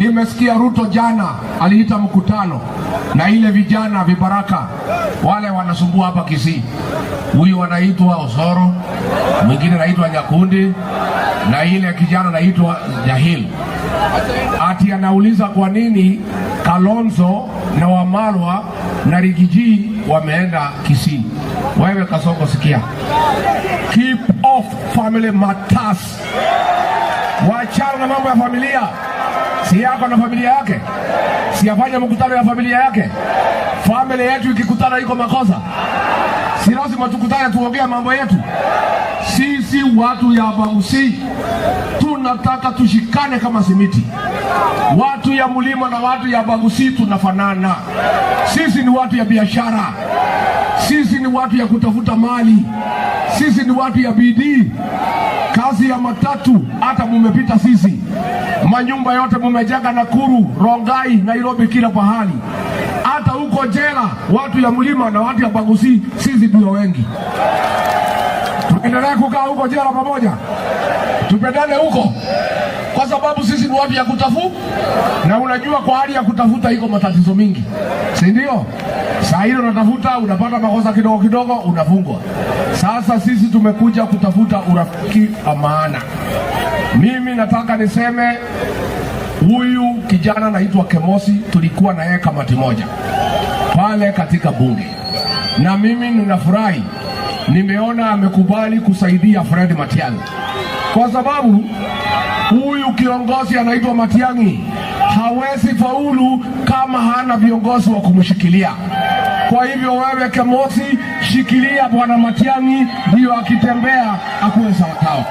Nimesikia Ruto jana aliita mkutano na ile vijana vibaraka wale wanasumbua hapa Kisii. Huyu anaitwa Osoro, mwingine anaitwa Nyakundi na ile kijana anaitwa Jahil. Ati anauliza kwa nini Kalonzo na Wamalwa na Riggy G wameenda Kisii. Wewe Kasongo, sikia, keep off family matters. Wachana na mambo ya familia. Si yako na familia yake, si afanye mkutano ya familia yake. Familia yetu ikikutana iko makosa? Si lazima tukutane tuongee mambo yetu? Sisi watu ya Abagusii tunataka tushikane kama simiti. Watu ya mlima na watu ya Abagusii tunafanana. Sisi ni watu ya biashara, sisi ni watu ya kutafuta mali, sisi ni watu ya bidii. Kazi ya matatu hata mumepita sisi, manyumba yote mumejenga Nakuru, Rongai, Nairobi, kila pahali. Hata huko jela watu ya mlima na watu ya Abagusii sisi ndio wengi. Tuendelee kukaa huko jela pamoja, tupendane huko, kwa sababu sisi ni watu ya kutafuta, na unajua kwa hali ya kutafuta iko matatizo mingi, si ndio? Saa hilo unatafuta unapata makosa kidogo kidogo, unafungwa. Sasa sisi tumekuja kutafuta urafiki wa maana. Mimi nataka niseme huyu kijana anaitwa Kemosi, tulikuwa na yeye kamati moja pale katika bunge, na mimi ninafurahi nimeona amekubali kusaidia Fred Matiang'i, kwa sababu huyu kiongozi anaitwa Matiang'i hawezi faulu kama hana viongozi wa kumshikilia. Kwa hivyo wewe Kemosi, shikilia bwana Matiang'i, ndiyo akitembea akuwe sawasawa.